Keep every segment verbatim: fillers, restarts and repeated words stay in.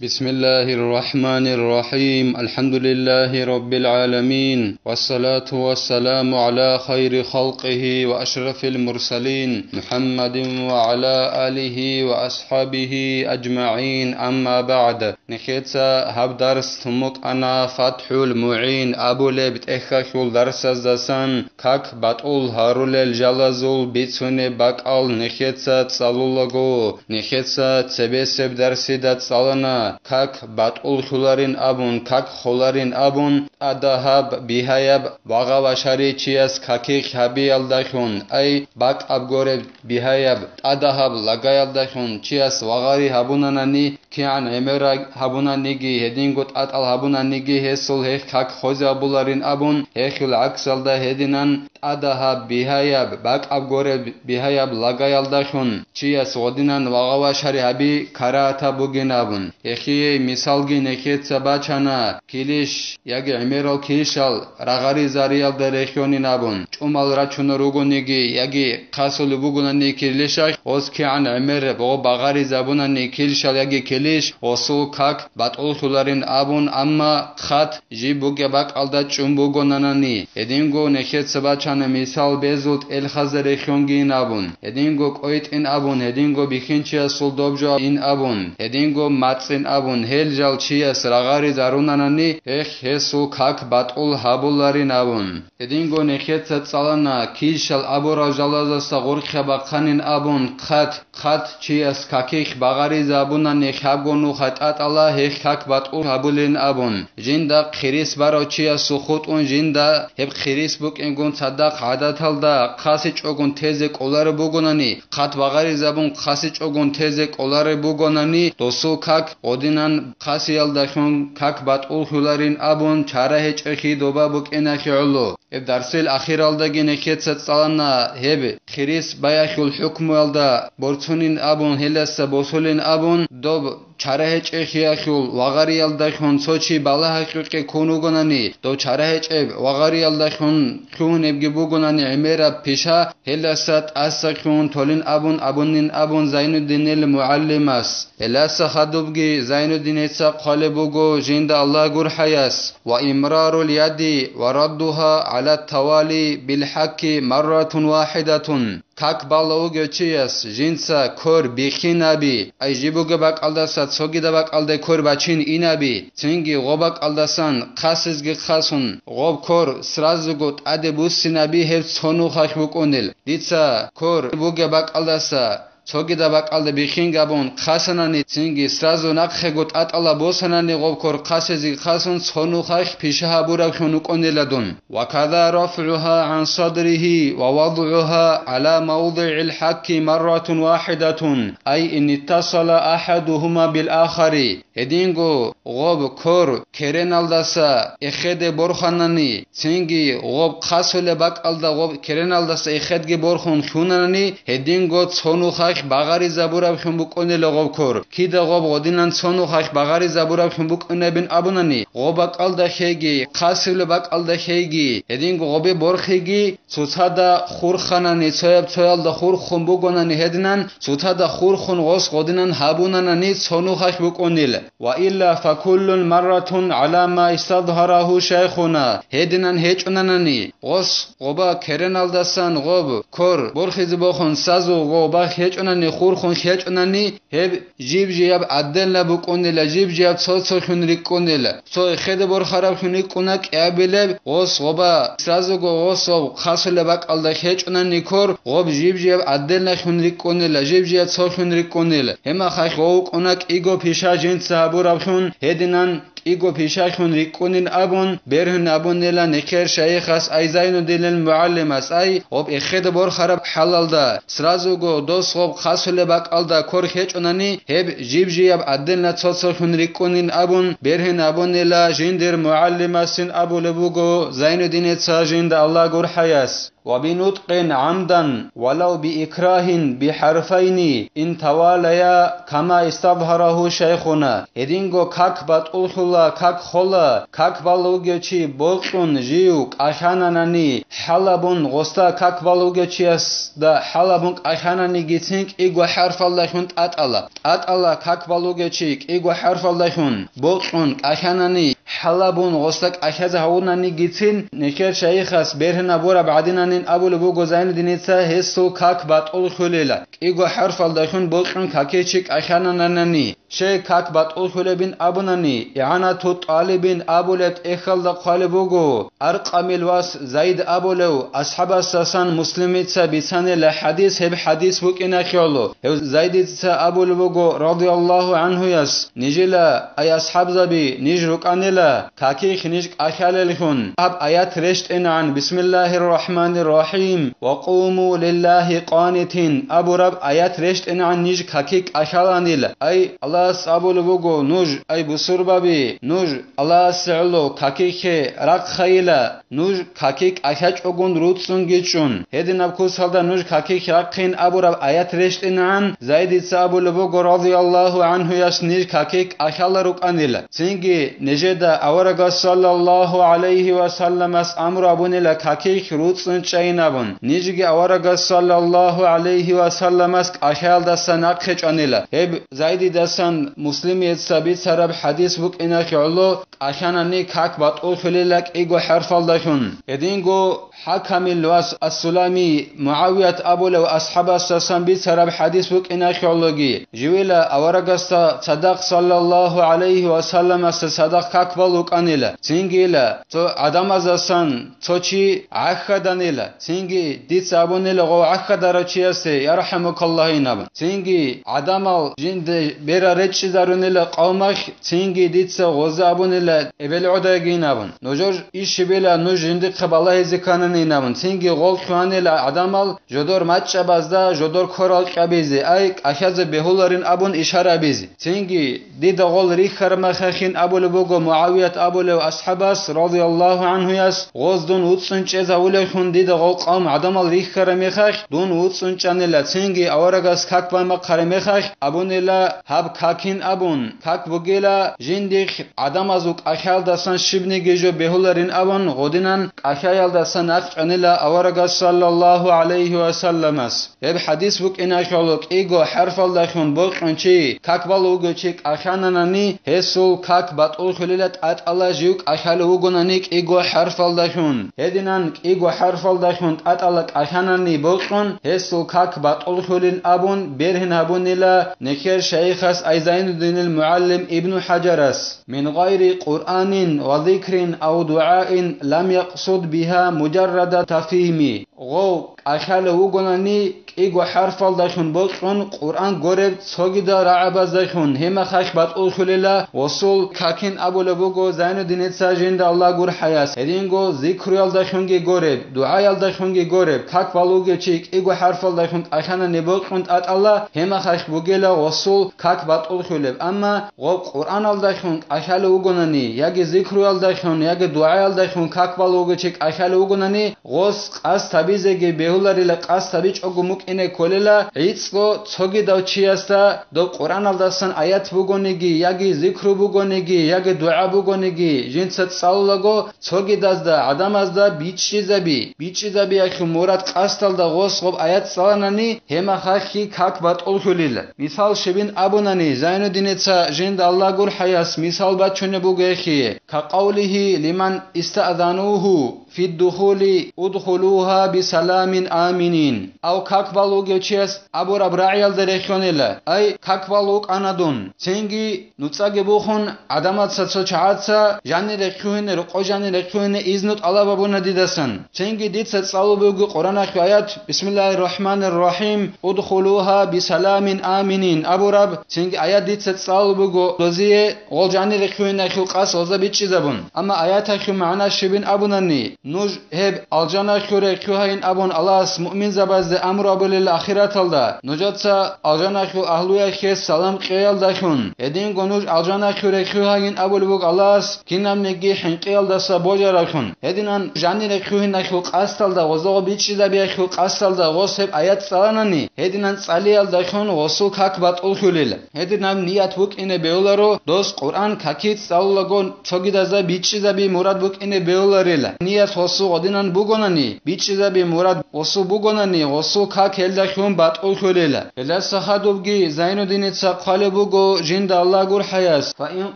بسم الله الرحمن الرحيم. الحمد لله رب العالمين. والصلاة والسلام على خير خلقه وأشرف المرسلين محمد وعلى آله وأصحابه أجمعين. أما بعد. Нехеца гьаб дарс тумукъана ФатхӀул МугӀин абулеб тӀехьалъул дарсаздасан как батӀул гьарулел жалазул бицунеб бакӀал нехеца цӀалулаго, нехеца цебесеб дарсида цӀалана, как батӀуллъуларин абун, как холарин абун, тӀадагьаб бигьаяб вагъа-вашаричияс какихъ гьабиялдалъун, ай, бакӀаб гореб бигьаяб тӀадагьаб лагаялдалъун чияс вагъари гьабунанани, кигӀан гӀемерал гьабунаниги, гьединго тӀатӀал гьабунаниги, гьесул гьехь как хвезабуларин абун, гьехьул гӀаксалда гьединан тӀадагьаб бигьаяб, бакӀаб гореб бигьаяб лагаялдалъун чияс гъодинан вагъа-вашари гьаби карагьатаб бугин абун. Гьехие мисалги нехеца бачана, килищ яги гӀемерал килищал рагъаризариялда рехьонин абун, чӀумал рачунал ругониги яги хъасулеб бугонани килищалъ, гъос кигӀан гӀемераб гъо багъаризабунани килищал яги килищ, гъосул как батӀуллъуларин абун, амма хъат жиб бугеб бакӀалда чӀун бугонанани, гьединго нехеца бачана мисал безул тӀелхазда рехьонгийин абун, гьединго кӀвейтӀин абун, гьединго бихьинчиясул доб жо ин абун, гьединго мацӀин абун, гьел жал чияс рагъаризарунанани, гьехь гьесул как батӀул гьабуларин абун. Гьединго нехеца цӀалана, килщал абурал жалаздаса гъоркьа бахъанин абун, хъат, хъат чияс какихъ багъаризабунани хабго нуха тӀатӀала гьехь как батӀул гьабулин абун, жинда хъирис барав чиясул хутӀун жинда гьеб хъирис букӀингун цадахъ гӀадаталда хъасичӀогун тезе кӀолареб бугонани, хъат багъаризабун хъасичӀогун тезе кӀолареб бугонани, досул как гъодинан хъасиялдалъун как батӀуллъуларин абун чара гьечӀехьи доба букӀинахьи гӀоло. Гьеб дарсил ахиралдаги нехеца цӀалана гьеб хирис баяхьул хӀукмуялда борцунин абун, гьелдаса босулин абун, доб чара гьечӀехьиялъул вагъариялдалъун цо чи балагьахъе ккун вугонани, дов чара гьечӀеб вагъариялдалъун лъугьунебги бугонани гӀемераб пиша, гьелдаса тӀаса лъугьун толин абун абунин абун Зайнуддинил мугӀалимас. Гьелдаса хадубги Зайнуддиница хъвалеб буго жинда Аллагь гурхӀаяс: «Ва имрарул яди ва раддуха гӀала тавали билхӀакки марратун вахидатун». Как бала вугев чияс жинца кор бихинаби, ай жиб бугеб бакӀалдаса цогида бакӀалде кор бачин инаби, цинги гъоб бакӀалдасан хъасизги хъасун, гъоб кор сразуго тӀаде буссинаби гьеб цо нухалъ букӀунел. Дица кор бугеб бакӀалдаса цогида бакӀалда бихин габун хъасанани, цинги сразу нахъего тӀатӀала босанани гъоб кор хъасизги хъасун цо нухалъ пиша гьабураб хьун вукӀунела дун. وكذا رفعها عن صدره ووضعها على موضع الحك مرة واحدة، أي إن اتصل أحدهما بالآخر. Гьединго гъоб кор кереналдаса эхеде борханани, цинги гъоб хъасулеб бакӀалда гъоб кереналдаса эхедги борхун хьунанани, гьединго цо нухалъ багъаризабураб хьун букӀунела гъоб кор. Кида гъоб гъодинан цо нухалъ багъаризабураб хьун букӀунебин абунани, гъоб бакӀалда хейги, хъасулеб бакӀалда хейги, гьединго гъобе борхиги, цоцада хурханани, цояб цоялда хурхун бугонани гьединан, цоцада хурхун гъос гъодинан гьабунанани цо нухалъ букӀунел. وإلا فكل مرة على ما استظهره شيخنا. Гьединан гьечӀунанани, гъос гъоба кереналдасан гъоб кор борхизе бохун сазу гъоба хечӀунани, хурхун хечӀунани, гьеб жиб-жияб гӀадделла букӀунела, жиб-жияб цо-цолъун рикӀкӀунела. Цо эхеде борхараблъун рикӀкӀуна кӀиабилеб, гъос гъоба сразуго гъосов хъасулеб бакӀалда хечӀунани кор, гъоб жиб-жияб гӀадделлахъун рикӀкӀунела, жиб-жияб цолъун рикӀкӀунела. Гьемахалъ гъов вукӀуна кӀиго пиша жинца гьабураблъун, гьединан кӀиго пишалъун рикӀкӀунин абун, бергьун абунела нехер шайихас ай Зайнуддинил мугӀалимас ай, гъоб эхеде борхараб хӀалалда, сразуго дос гъоб хъасулеб бакӀалда кор хечӀунани, гьеб жиб-жияб гӀадделна цо-цолъун рикӀкӀунин абун, бергьун абунела жиндир мугӀалимасин абулеб буго Зайнуддиница жинда Аллагь гурхӀаяс. وبنطق عمدا ولو بإكراه بحرفين إن تواليا كما استظهره شيخنا. Гьединго как батӀуллъула, как хола, как балугев чи бокьун жив кӀалъананани, хӀалабун гъосда как балугев чиясда хӀалабун кӀалъананигицин кӀиго хӀарфалдалъун тӀатӀала. ТӀатӀала как балугев чи кӀиго хӀарфалдалъун бокьун кӀалъанани, хӀалабун гъосда кӀалъазе гьавунанигицин, нехер шайихас бергьинабураб гӀадинанин абулеб буго Зайнудиница гьесул как батӀуллъулила. КӀиго хӀарфалдалъун бокьун какичи кӀалъананани, щай как батӀуллъулебин абунани, ИгӀанату тӀалибин абулеб тӀехьалда хъвалеб буго, Аркъамил вас Зайд абулев асхӀабасдасан Муслимица бицанила хӀадис, гьеб хӀадис букӀиналъе гӀоло. Гьев Зайдица абулеб буго, радияллагьу гӀанхуяс, нижила, ай асхӀабзаби, ниж рукӀанила, какихъ ниж кӀалъалеллъун, гьаб аят рещтӀинегӀан, «БисмиллагьиррахӀманиррахӀим, ва къуму лиллагьи къанитин» абураб аят рещтӀинегӀан ниж каки кӀалъаланила. Ай, Аллагьас абулеб буго, нуж, ай бусурбаби, нуж Аллагьасе гӀоло какихъе рахъайила, нуж каки кӀалъачӀогун руцӀцӀунги чӀун. Гьединаб кусалда нуж какихъ рахъин абураб аят рещтӀинегӀан, Зайдица абулеб буго, радияллагьу гӀанхуяс, ниж каки кӀалъала рукӀанила. Цинги нижеда аварагас саллаллагьу гӀалайгьи ва салламас амру абунила какихъ руцӀцӀун чӀайин абун. Нижги аварагас саллаллагьу гӀалайгьи ва салламас кӀалъаялдаса нахъе чӀванила. Гьеб Зайдидасан Муслимица бицараб хӀадис букӀиналъе гӀоло кӀалъанани как батӀуллъулила кӀиго хӀарфалдалъун. Гьединго ХӀакамил вас Ас-Сулами МугӀавият абулев асхӀабасдасан бицараб хӀадис букӀиналъе гӀологи, живила аварагасда цадахъ саллаллагьу гӀалайгьи ва салламасда цадахъ как балукӀанила, цингила цо гӀадамаздасан цо чи гӀахьаданила, цинги дица абунила гъов гӀахьадарав чиясе, «ЯрхӀамукаллагь» инаб. Цинги гӀадамал жинде бера речӀчӀизарунила къавмалъ, цинги дица гъоза абунила эбел гӀодайгин абун. Нужер иш щибила нуж жиндихъа балагьизе ккананин абун. Цинги гъол лъугьанила гӀадамал жодор мачӀчӀабазда жодор кверал кьабизе, ай, кӀалъазе бегьуларин абун ишара абизе. Цинги дида гъол рихьараб мехалъин абулеб буго МугӀавият абулев асхӀабас, радияллагьу гӀанхуяс, гъоз дун вуцӀцӀун чӀезавулевлъун дида гъол къавм гӀадамал рихьараб мехалъ, дун вуцӀцӀун чӀанила, цинги аварагас как бамахъараб мехалъ абунила гьаб какин абун, как бугила жиндихъ гӀадамазул кӀалъаялдасан щибниги жо бегьуларин абун, гъодинан кӀалъаялдаса нахъ чӀванила аварагас саллаллагьу гӀалайгьи ва салламас. Гьеб хӀадис букӀиналъе гӀоло кӀиго хӀарфалдалъун бокьун чи, как балугев чи кӀалъананани, гьесул как батӀуллъулила тӀатӀала жив кӀалъалев вугонани кӀиго хӀарфалдалъун. Гьединан кӀиго хӀарфалдалъун тӀатӀала кӀалъанани бокьун, гьесул как батӀуллъулин абун бергьин гьабунила нехер шайихас ай Зайнуддинил мугӀалим Ибну ХӀажарас: «Мин гъайри Къуръанин ва зикрин ав дугӀаин лам якъсуд бигьа муджаррада тафгьими». Гъов кӀалъалев вугонани, кӀиго хӀарфалдалъун бокьун, Къуръан гореб цогидал рагӀабаздалъун, гьеб мехалъ батӀуллъулила гъосул какин абулеб буго Зайнуддиница жинда Аллагь гурхӀаяс, гьединго зикруялдалъунги гореб, дугӀаялдалъунги гореб, как балугев чи кӀиго хӀарфалдалъун кӀалъанани бокьун тӀатӀала, гьеб мехалъ бугила гъосул как батӀуллъулеб. Амма гъоб Къуръаналдалъун кӀалъалев вугонани, яги зикруялдалъун, яги дугӀаялдалъун как балугев чи кӀалъалев вугонани, гъос къасд гьабизеги бегьуларила, къасд гьабичӀого мукӀине кколела, гӀицӀго цогидав чиясда доб Къуръаналдасан аят бугониги, яги зикру бугониги, яги дугӀа бугониги, жинца цӀалулаго, цогидазда, гӀадамазда бичӀчӀизаби, бичӀчӀизабиялъул мурад къасдалда гъос гъоб аят цӀаланани, гьеб мехалъги как батӀуллъулила. Мисал щибин абунани, Зайнуддиница жинда Аллагь гурхӀаяс мисал бачунеб буго гьехие: «Ка къавлигьи лиман истаъзанугьу фиддухули удхулугьа бисаламин аминин». Ав как балугев чияс абураб рагӀиялда рехьонила: «Ай, как балукӀана дун». Цинги нуцӀаги бухун, гӀадамаца цо чагӀаца жанире хъугьине, рокъо жанире хъугьине изну тӀалаб гьабуна дидасан. Цинги дица цӀалулеб буго Къуръаналъул аят: «Бисмиллагьир рахӀманир рахӀим, удхулугьа бисаламин аминин» абураб. Цинги аят дица цӀалулеб буго дозие, гъол жанире хъугьиналъул къасд гъоза бичӀчӀизабун. Амма аяталъул магӀна щибин абунани, нуж гьеб алжаналъуре хъугьа Ин абун Аллагьас муъминзабазде амру абулел ахираталда, нужеца алжанахъул агьлуялъе салам кьеялдалъун, гьединго нуж алжанахъе рехи гьагин абулеб буго Аллагьас, кинабниги хӀинкъиялдаса божаралъун. Гьединан жанир рехи гьинахъул къасдалда, гъоздаго бичӀчӀизабиялъул къасдалда гъос гьеб аят цӀаланани, гьединан цӀалиялдалъун гъосул как батӀуллъулел. Гьединаб ният букӀине бегьуларо, дос Къуръан каки цӀалулаго цогидазда бичӀчӀизаби мурад букӀине бегьуларила. Ният гъосул гъодинан бугонани, бичӀчӀизаби мурад гъосул бугонани, гъосул как гьелдалъун батӀуллъулила. Гьелдаса хадубги Зайнуддиница хъвалеб буго жинда Аллагь гурхӀаяс: «Фа ин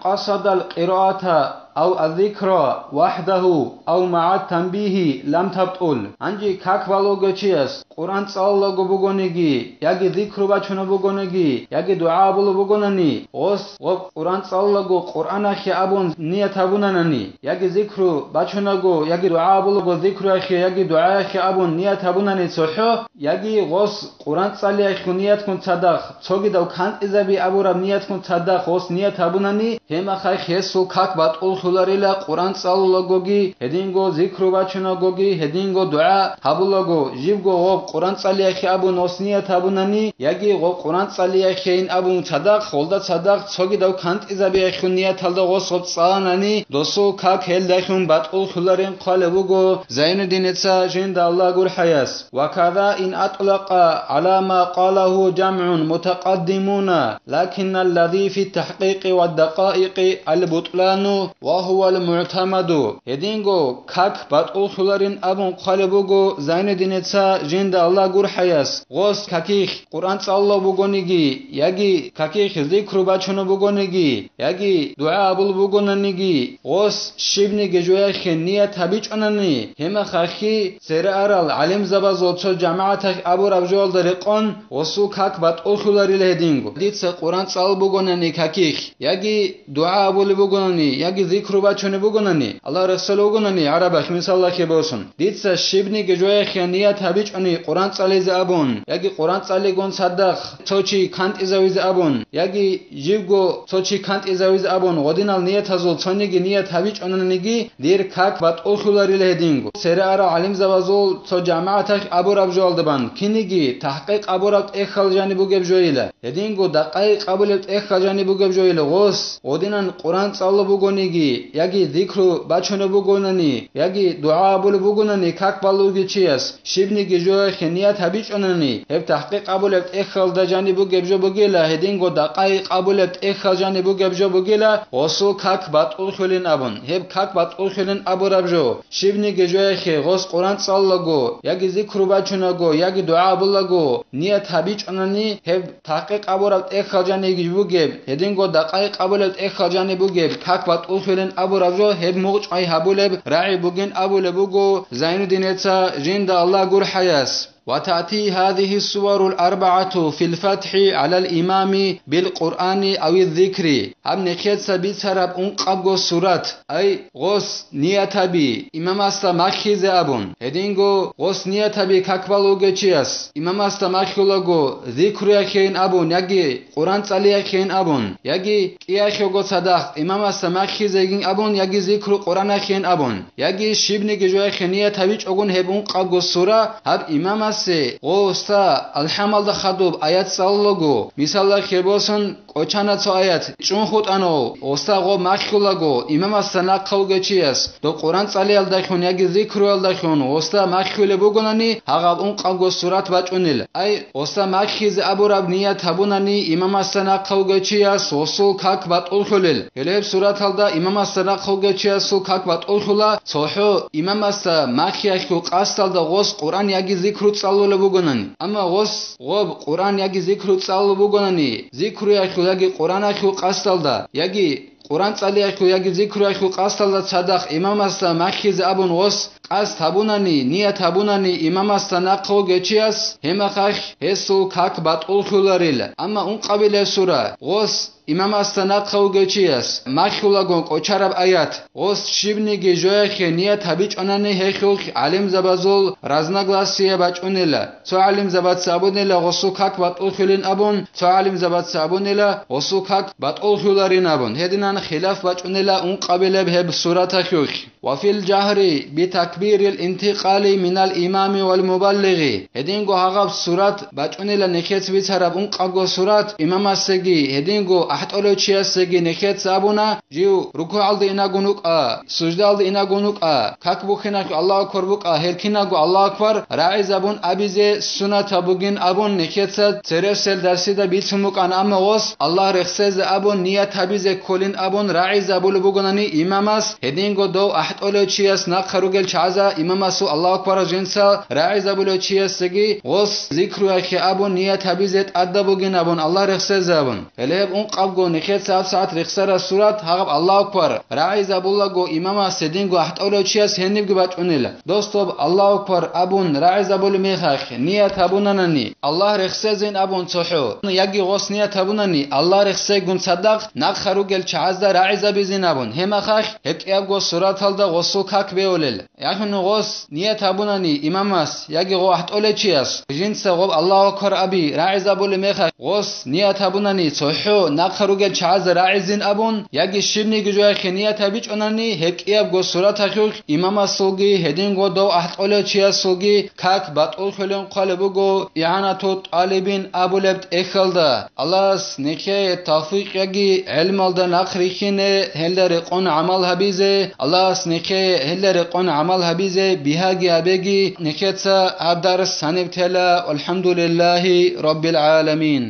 къасадал къираата ав аззикра вахӀдагьу ав магӀа танбигьи лам табтӀул». Гьанже как балугев чияс Къуръан цӀалулаго бугониги, яги зикру бачунеб бугониги, яги дугӀа абулеб бугонани, гъос гъоб Къуръан цӀалулаго Къуръанахъе абун ният гьабунанани, яги зикру бачунаго, яги дугӀа абулаго зикруяхъе, яги дугӀаяхъе абун ният гьабунани цохӀо, яги гъос Къуръан цӀалиялъул ниятгун цадахъ, цогидав кантӀизаби абураб ниятгун цадахъ гъос ният гьабунани, гьеб мехалъ гьесул как батӀуллъуларила Къуръан цӀалулагоги, гьединго зикру бачунагоги, гьединго дугӀа гьабулаго, жибго гъоб Къуръан цӀалиялъе абун гъос ният гьабунани, яги гъоб Къуръан цӀалиялъейин абун цадахъ, гъолда цадахъ цогидав кантӀизабиялъул нияталда гъос гъоб цӀаланани, досул как гьелдалъун батӀуллъуларин хъвалеб буго Зайнуддиница жинда Аллагь гурхӀаяс. وكذا إن أطلق على ما قاله جمع متقدمون، لكن الذي في التحقيق والدقائق البطلان وهو المعتمد. Гьединго как батӀуллъуларин абун хъвалеб буго Зайнуддиница жинда Аллагь гурхӀаяс, гъос какихь Къуръан цӀалулав бугониги, яги какихь зикру бачунеб бугониги, яги дугӀа абулеб бугонаниги, гъос щибниги жояхъе ният гьабичӀонани, гьеб мехалъги цере арал гӀалимзабазул цо жамагӀаталъ абураб жоялда рекъон гъосул как батӀуллъуларила гьединго. Дица Къуръан цӀалулеб бугонани какихь, яги дугӀа абулеб бугонани, яги зикру бачунеб бугонани, Аллагь рехсолев вугонани гӀарабалъ мисалалъе босун, дица щибниги жояхъе ният гьабичӀони Къуръан цӀализе абун, яги Къуръан цӀалигун цадахъ цо чи кантӀизавизе абун, яги живго цо чи кантӀизавизе абун, гъодинал ниятазул цониги ният гьабичӀонаниги, дир как батӀуллъуларила гьединго. Цере арал гӀалимзабазул цо жамагӀаталъ абураб жоялда бан, киниги тахӀкъикъ абураб тӀехьал жаниб бугеб жойила. Гьединго дакъайикъ абулеб тӀехьал жаниб бугеб жойила гъос, гъодинан Къуръан цӀалулеб бугониги, яги зикру бачунеб бугонани, яги дугӀа абулеб бугонани как балуги чияс, щибниги жояхъе ният гьабичӀонани, гьеб тахӀкъикъ абулеб тӀехьалда жаниб бугеб жо бугила, гьединго дакъайикъ абулеб тӀехьал жаниб бугеб жо бугила, гъосул как батӀуллъулин абун, гьеб как батӀуллъулин абураб жо. Щибниги жояхъе гъос Къуръан цӀалулаго, яги зикру бачунаго, яги дугӀа абулаго, ният гьабичӀунани, гьеб тахӀкъикъ абураб тӀехьал жаниб бугеб, гьединго дакъайикъ абулеб тӀехьал жаниб бугеб, как батӀуллъулин абураб жо, гьеб мугъчӀвай гьабулеб рагӀи бугин абулеб буго Зайнуддинеца жинда Аллагь гурхӀаяс. وتأتي هذه السور الأربعة في الفتح على الإمام بالقرآن أو الذكر. Гьаб нехеца бицараб ункъабго сурат, ай, гъос ниятаби, имамасда маххизе абун. Гьединго гъос ниятаби как балугечияс, имамасда маххулаго, зикруяхейин абун, яги Къуран цӀалияхейин абун, яги кӀияхьего цадахъ имамасда маххизегин абун, яги зикру Къуранахейин абун, яги щибниги жояхъе ният гьабичӀогун гьеб ункъабго сура, гьаб имамасе гъоста алхӀамалда хадуб аят цӀалулаго, мисалда хебосан, кӀочана цо аят, чӀун хутӀана гъов, гъоста гъоб маххулаго, имамасда нахъа вугечияс, доб Къуран цӀалиялдалъун яги зикруялдалъун гъоста маххулеб бугонани, гьагъаб ункъабго сурат бачӀунел. Ай, гъоста маххизе абураб ният гьабунани имамасда нахъа вугечияс гъосул как батӀуллъулел. Гьеле гьеб сураталда имамасда нахъа вугечиясул как батӀуллъула, цохӀо имамасда маххиялъул къасдалда гъос Къуран яги зикру цӀалулеб бугонани. Амма гъос гъоб Къуран яги зикру цӀалулеб бугонани, зикруялъул яги Къураналъул къасдалда, яги Къуран цӀалиялъул яги зикруялъул къасдалда цадахъ имамасда маххизе абун гъос къасд гьабунани, ният гьабунани имамасда нахъа вугечияс, гьеб мехалъ гьесул как батӀуллъуларила. Амма ункъабилеб сура, гъос имамасда нахъа вугечияс маххулаго кӀочараб аят, гъос щибниги жояхъе ният гьабичӀонани гьелъулъ гӀалимзабазул разногласие бачӀунела. Цо гӀалимзабаца абунела гъосул как батӀуллъулин абун, цо гӀалимзабаца абунела гъосул как батӀуллъуларин абун. Гьединан хилаф бачӀунела ункъабилеб гьеб сураталъулъ. وفي الجهر بتكبير الانتقال من الإمام والمبلغ. Гьединго гьагъаб сурат бачӀунила нехец бицараб ункъабго сурат имамасеги, гьединго ахӀтӀолев чиясеги нехец абуна, жив рукугӀалда инагун вукӀа, суждалда инагун вукӀа, как бухьинахъе Аллагьу акбар букӀа, гьел кинабго Аллагьу акбар рагӀизабун абизе сунатаб бугин абун нехеца цересел дарсида бицун букӀан, амма гъос Аллагь рехсезе абун ният гьабизе кколин абун рагӀизабулеб бугонани имамас, гьединго дов ахӀтӀолев чияс нахъа ругел чагӀаза имамасул Аллагьу акбарал жинца рагӀизабулев чиясеги гъос зикруяхъе абун ният гьабизе тӀадаб бугин абун Аллагь рехсезе абун. Гьеле гьеб ункъабго нехеца гьабсагӀат рехсараб сурат гьагъаб Аллагьу акбар рагӀизабулаго имамас гьединго ахӀтӀолев чияс гьенибги бачӀунила. Дос, доб Аллагьу акбар абун рагӀизабулеб мехалъ ният гьабунанани, Аллагь рехсезин абун цохӀо, яги гъос ният гьабунани, Аллагь рехсейгун цадахъ нахъа ругел чагӀазда рагӀизабизин абун, гьеб мехалъ гьеб кӀиябго сураталда гъосул как бевулел. Яхин гъос ният гьабунани имамас яги гъов ахӀтӀолев чияс, жинца гъоб Аллагьу акбар аби рагӀизабулеб мехалъ гъос ният гьабунани цохӀо нахъа ругел чагӀазда рагӀизин абун, яги щибниги жояхъе ният гьабичӀонани, гьеб кӀиябго сураталъулъ имамасулги гьединго дов ахӀтӀолев чиясулги как батӀуллъулин хъвалеб буго ИгӀанату тӀалибин абулеб тӀехьалда. Аллагьас нехее тавфикъ яги гӀелмалда нахъ рихьине, гьелда рекъон гӀамал гьабизе. Аллагьас нехее гьелда рекъон гӀамал гьабизе бигьаги гьабеги. Нехеца гьаб дарс гьаниб тела. Валхамдулиллагьи раббил гӀаламин.